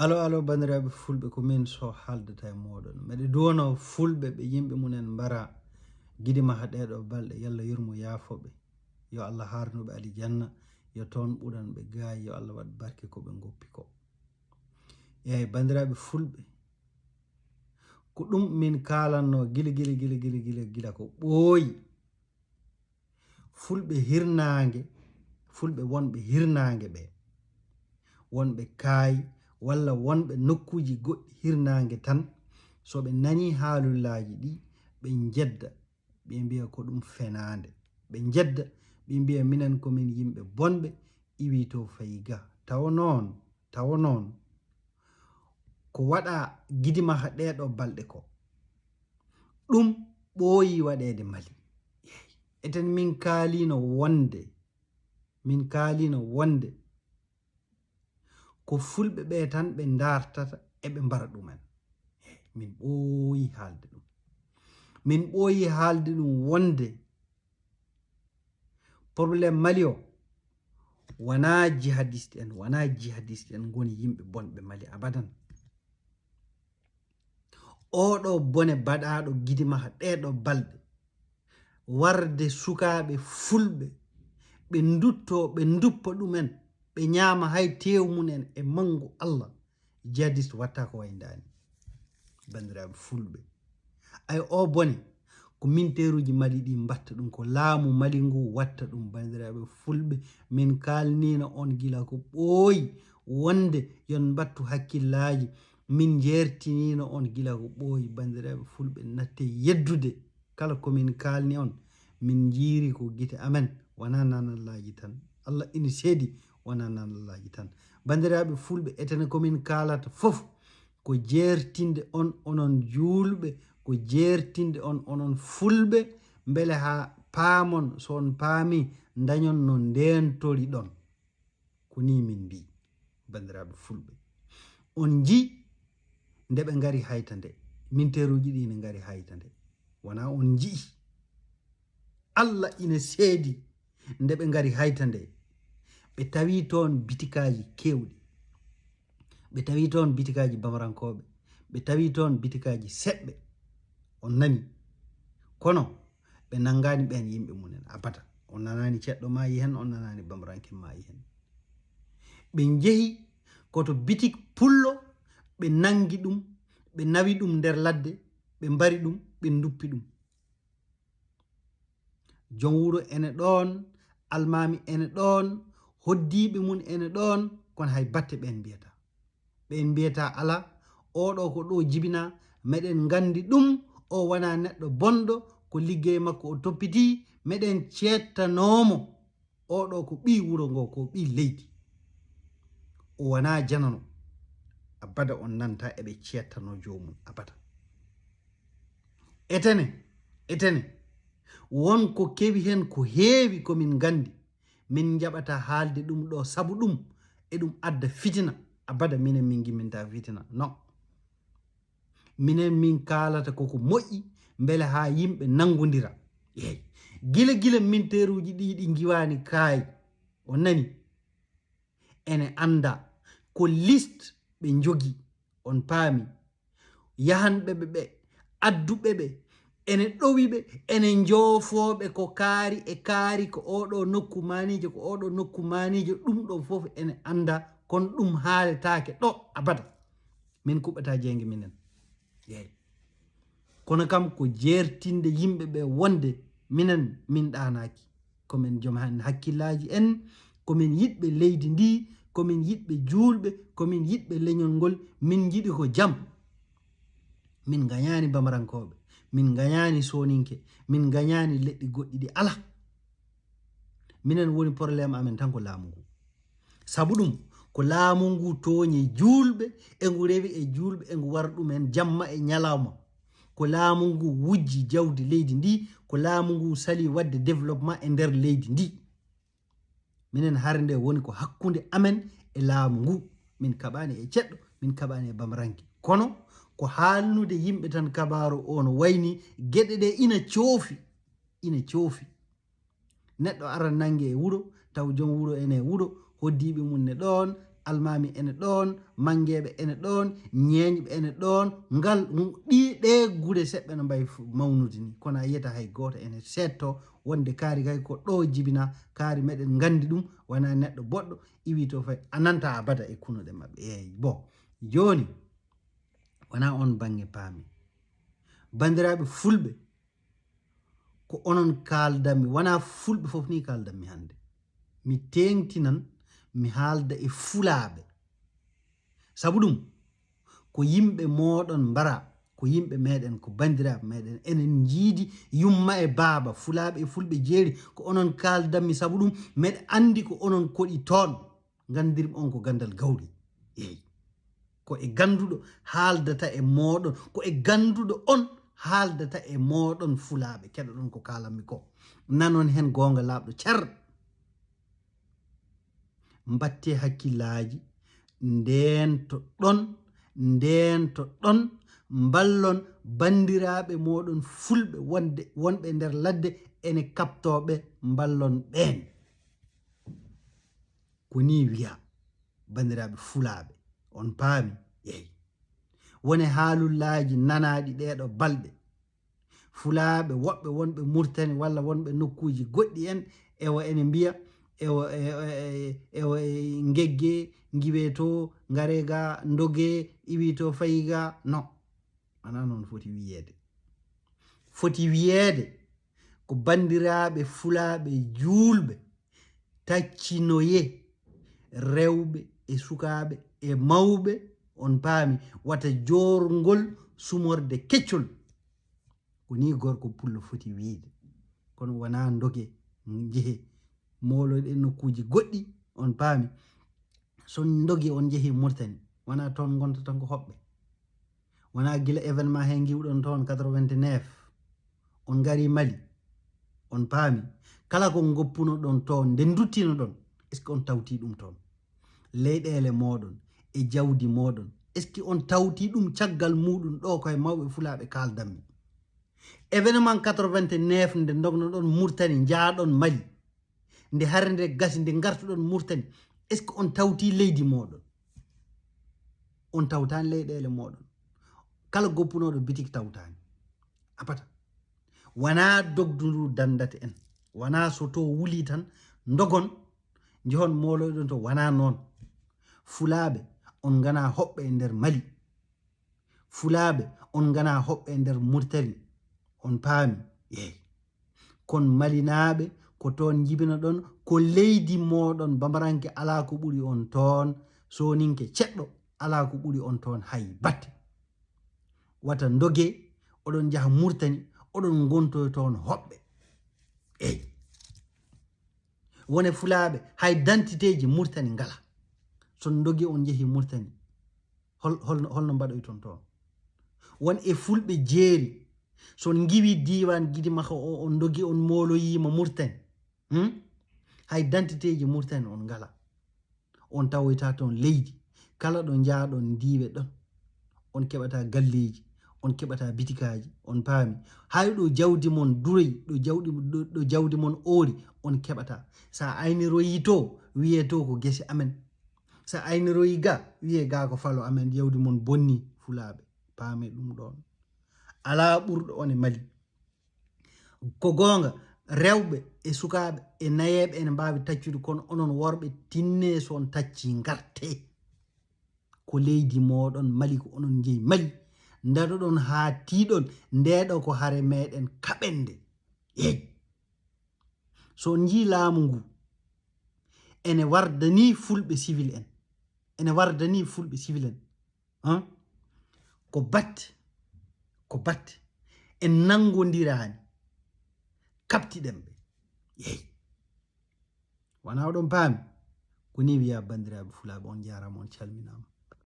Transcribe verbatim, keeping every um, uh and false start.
Alo, alo, banndiraaɓe fulɓe, ko min Soh haaldata e mooɗon. Meɗe duwano fulɓe ɓe yimɓe mum en mbara gidima haa ɗeeɗo balɗe, yo Allah yurmo yaafo ɓe. Yo Allah haarnu ɓe alijanna, yo toon ɓuran ɓe gaay, yo Allah waɗ barke ko ɓe ngoppi ko. Eey, banndiraaɓe fulɓe, ko ɗum min kaalanno gila, gila, gila, gila, gila, gila ko ɓooyi. Fulɓe hirnaange, fulɓe wonɓe hirnaange ɓe, wonɓe kaayi walla wonɓe nokkuuji goɗɗi hirnaange tan, so ɓe nanii haalullaaji ɗi, ɓe njedda, ɓe mbiya ko ɗum fenaande. Ɓe njedda, ɓe mbiya minen ko min yimɓe bonɓe, iwi to fayi ga. Tawa noon, tawa noon, ko waɗa gidima haa ɗeeɗo balɗe ko, ɗum ɓooyi waɗeede Mali. Eten min kaalino wonde, min kaalino wonde ko fulɓe ɓe tan ɓe ndartata e ɓe mbara ɗumen. Min ɓooyi haalde ɗum. Min ɓooyi haalde ɗum wonde problème Mali o wonaa jihadiste en, wonaa jihadiste en ngoni yimɓe bonɓe Mali abadan. Oɗo bone baɗaaɗo gidima haa ɗeeɗo balɗe, warde sukaaɓe fulɓe, ɓe ndutto, ɓe nduppa ɗumen, ɓe ñaama hay teew mum en e manngu Allah, jihadiste watta ko wayndaani. Banndiraaɓe fulɓe, ay o bone, ko minteeruuji Mali ɗi mbatta ɗum, ko laamu Mali ngu watta ɗum, banndiraaɓe fulɓe. Min kaalniino on gila ko ɓooyi wonde yon mbattu hakkillaaji. Min njeertiniino on gila ko ɓooyi, banndiraaɓe fulɓe, natte yeddude kala ko min kaalni on. Min njiiri ko gite amen, wonaa nanallaaji tan. Allah ina seedi, wonaa nanallaaji tan. Banndiraaɓe fulɓe, etene ko min kaalata fof, ko jeertinde on onon juulɓe, ko jeertinde on onon fulɓe, mbele haa paamon, so on paami, ndañon no ndeentori ɗon. Ko nii min mbii, banndiraaɓe fulɓe. On njii nde ɓe ngari hayta nde, minteeruuji ɗi ne ngari hayta nde. Wonaa on njii. Allah ina seedi nde ɓe ngari hayta nde. Ɓe tawi toon bitikaaji keewɗi. Ɓe tawi toon bitikaaji bamarankooɓe. Ɓe tawi toon bitikaaji seɓɓe. On nani? Kono ɓe nanngaani ɓeen yimɓe mum en abada. On nanaani ceɗɗo maayi heen, on nanaani bamaranke maayi heen. Ɓe njehi koto bitik pullo, ɓe nanngi ɗum, ɓe nawi ɗum nder ladde, ɓe mbari ɗum, ɓe nduppi ɗum. Joom wuro ene ɗoon, almaami ene ɗoon, hoddiiɓe mum ene ɗoon, kono hay batte ɓeen mbiyata. Ɓeen mbiyata alaa, oɗo ko ɗo jibinaa, meɗen nganndi ɗum, o wonaa neɗɗo bonɗo, ko liggey makko o toppitii, meɗen ceettanoo mo. Oɗo ko ɓii wuro ngo, ko ɓii leydi. O wonaa janano. Abada on nanta eɓe ceettanoo joomum, abada. Etene, etene, won ko kewi heen ko heewi ko min nganndi. Min njaɓata haalde ɗum ɗo sabu ɗum, eɗum adda fitina. Abada minen min ngimminta fitina. Non. Minen min kaalata koko moƴƴi, mbele haa yimɓe nanngondira. Eey. Gila, gila minteeruuji ɗi, ɗi ngiwaani kaay. On nani? Ene annda ko liste ɓe njogii. On paami? Yahanɓe ɓe ɓe, adduɓe ɓe, ene ɗowi ɓe, ene njoofoo ɓe ko kaari e kaari, ko oɗo nokku maaniijo, ko oɗo nokku maaniijo, ɗum ɗo fof ene annda, kono ɗum haaletaake ɗo abada. Min kuɓɓata jeynge minen. Eey. Kono kam ko jeertinde yimɓe ɓe wonde minen min ɗaanaaki. Ko min joom han hakkillaaji en, ko min yiɗɓe leydi ndi, ko min yiɗɓe juulɓe, ko min yiɗɓe leñol ngol, min njiɗi ko jam. Min ngañaani bamarankooɓe, min ngañaani sooninke, min ngañaani leɗɗi goɗɗi ɗi alaa. Minen woni problème amen tan ko laamu ngu. Sabu ɗum, ko laamu ngu tooñi juulɓe, e ngu rewi e juulɓe, e ngu wara ɗumen jamma e ñalawma. Ko laamu ngu wujji jawdi leydi ndi, ko laamu ngu sali waɗde développement e nder leydi ndi. Minen hare nde woni ko hakkunde amen e laamu ngu. Min kaɓaani e ceɗɗo, min kaɓaani e bamaranke. Kono ko haalnude yimɓe tan kabaaru o no wayni geɗe ɗe ina coofi, ina coofi. Neɗɗo ara nannge e wuro, taw joom wuro ene e wuro, hoddiiɓe mum ne ɗoon, Almaami ene ɗoon, Manngeeɓe ene ɗoon, Ñeeñɓe ene ɗoon. Ngal ɗi ɗee gure seɓɓe no mbayi mawnude ni, kono a yiyata hay gooto ene seedto wonde kaari kay ko ɗo jibina. Kaari meɗen nganndi ɗum, wona neɗɗo boɗɗo iwi to fay a nanta abada e kunuɗe maɓɓe. Eeyi, bon, jooni wona on bannge paami. Banndiraaɓe fulɓe, ko onon kaaldanmi, wona fulɓe fof ni kaaldanmi hannde. Mi teeŋtinan, mi haalda e fulaaɓe. Sabu ɗum, ko yimɓe mooɗon mbara, ko yimɓe meɗen, ko banndiraaɓe meɗen. Enen njiidi yumma e baaba, fulaaɓe e fulɓe jeeri, ko onon kaaldanmi. Sabu ɗum, meɗa anndi ko onon koɗi toon. Nganndirmi on ko ganndal gawri. Eey. Ko e gannduɗo haaldata e mooɗon, ko e gannduɗo on haaldata e mooɗon fulaaɓe. Keɗoɗon ko kaalanmi ko. Nanon heen goonga laaɓɗo cer. Mbattee hakkillaaji, ndeento ɗon, ndeento ɗon, mballon banndiraaɓe mooɗon fulɓe wonde, wonɓe nder ladde ene kaɓtooɓe, mballon ɓeen. Ko nii wiya, banndiraaɓe fulaaɓe, on paami? Eey. Wone haalullaaji nanaaɗi ɗeeɗo balɗe. Fulaaɓe woɓɓe wonɓe Murtani walla wonɓe nokkuuji goɗɗi en, ewa ene mbiya, ewa, e, e, ewa e Ngegge, ngiwee to, ngaree ga, ndogee, iwii to, fayi ga. Non, wonaa noon foti wiyeede. Foti wiyeede ko banndiraaɓe fulaaɓe juulɓe, taccinoyee, rewɓe e sukaaɓe e mawɓe, on paami, wata joorngol sumorde keccol. Ko nii gorko pullo foti wiyde. Kono wonaa ndogee, njehee, mooloɗen nokkuuji goɗɗi, on paami. So ndogii on njehii Murtani, wonaa toon ngonta tan ko hoɓɓe. Wonaa gila événement hee ngiwɗon toon quatre-vingt-neuf, on ngarii Mali, on paami. Kala ko ngoppunoɗon toon, nde nduttinoɗon, est-ce que on tawtii ɗum toon? Leyɗeele mooɗon e jawdi mooɗon, est-ce que on tawtii ɗum caggal muuɗum ɗo koye mawɓe fulaaɓe kaaldanmi? Événement quatre-vingt-neuf nde ndognoɗon Murtani, njaaɗon Mali, nde hare nde gasi, nde ngartuɗon Murtani, est-ce que on tawtii leydi mooɗon? On tawtaani leyɗeele mooɗon. Kala goppunooɗo bitik tawtaani. Abada. Wonaa dogdu ndu dandata en. Wonaa so to wuli tan ndogon, njehon mooloyɗon to. Wonaa noon. Fulaaɓe, on nganaa hoɓɓe e nder Mali. Fulaaɓe, on nganaa hoɓɓe e nder Murtani. On paami? Eey. Kon Malinaaɓe, ko toon njibinoɗon, ko leydi mooɗon. Bamaranke alaa ko ɓuri on toon. Sooninke ceɗɗo alaa ko ɓuri on toon hay batte. Wata ndogee, oɗon njaha Murtani, oɗon ngontoyo toon hoɓɓe. Eey. Wone fulaaɓe, hay dantiteeji Murtani ngalaa. So ndogii on njehii Murtani, hol-, holno, holno mbaɗoyton toon? Won e fulɓe jeeri, so on ngiwii diiwaan Gidimaka o, on ndogii on mooloyiima Murtani, hmm? Hay dantiteeji Murtani on ngalaa. On tawoyta toon leydi. Kala ɗo njaaɗon ndiiwe ɗon. On keɓata galleeji, on keɓata bitikaaji, on paami. Hay ɗo jawdi mon duroyi, ɗo jawdi, ɗo, ɗo jawdi mon oori, on keɓata. Sa ayniroyii to, wiyee to ko gese amen. Sa ayniroyii ga, wiyee ga ko falo amen, jawdi mon bonni, fulaaɓe. Paamee ɗum ɗoon. Alaa ɓurɗo on e Mali. Ko goonga, rewɓe e sukaaɓe e nayeeɓe ene mbaawi taccude, kono onon worɓe, tinnee so on taccii, ngartee. Ko leydi mooɗon Mali, ko onon njeyi Mali. Ndaroɗon haa tiiɗon, ndeeɗo ko hare meɗen kaɓen nde. Eey. So on njii laamu ngu, ene warda ni fulɓe civil en. Ene warda ni fulɓe civil en. Hein? Ko batte, ko batte. En nanngondiraani. Kaɓtiɗen ɓe. Eey. Wonaa oɗon paami? Ko ni wiya, banndiraaɓe fulaaɓe, on njaaraama, on calminaama.